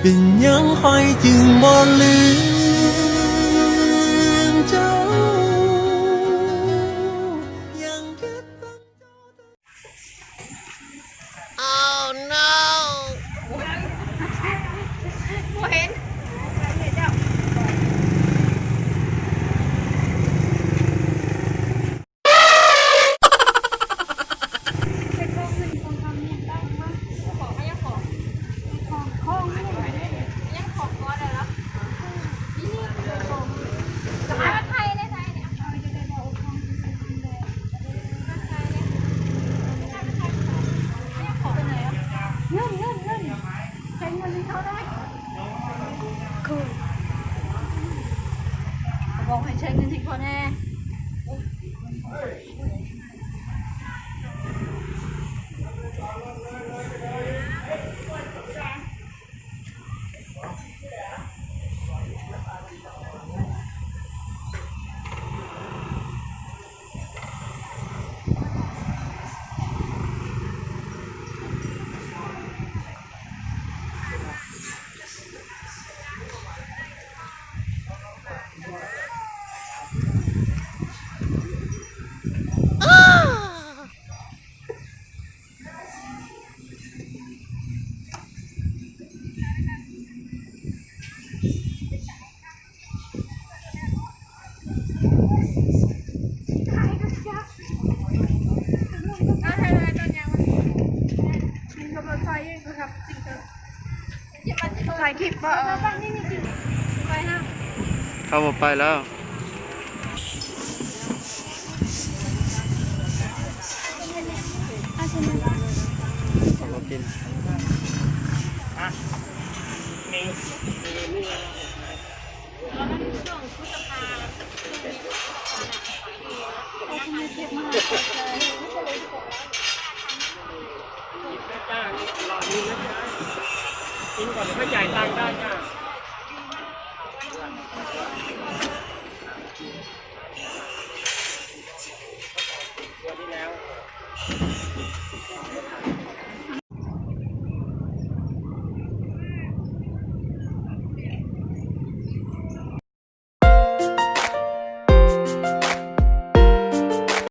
ເປັນຫຍັງຂ້ອຍຈຶ່ງບໍ່ລືມເຈົ້າ ຍັງຄິດເຖິງເຈົ້າ. Oh no! ບໍ່ເຫັນ. ເງິນ ເງິນ ເງິນ ໃຊ້ເງິນໃຫ້ເຂົາໄດ້ ຄື ບອກໃຫ້ໃຊ້ເງິນໃຫ້ເຂົາແດ່. ຖ່າຍຄລິບບໍ່? ເອີ ໄປຫາ ເຂົາບໍ່ໄປແລ້ວ. ເຂົາບໍ່ກິນ. ກິນກ່ອນ ດຽວຄ່ອຍຈ່າຍຕັງໄດ້ຈ້າ.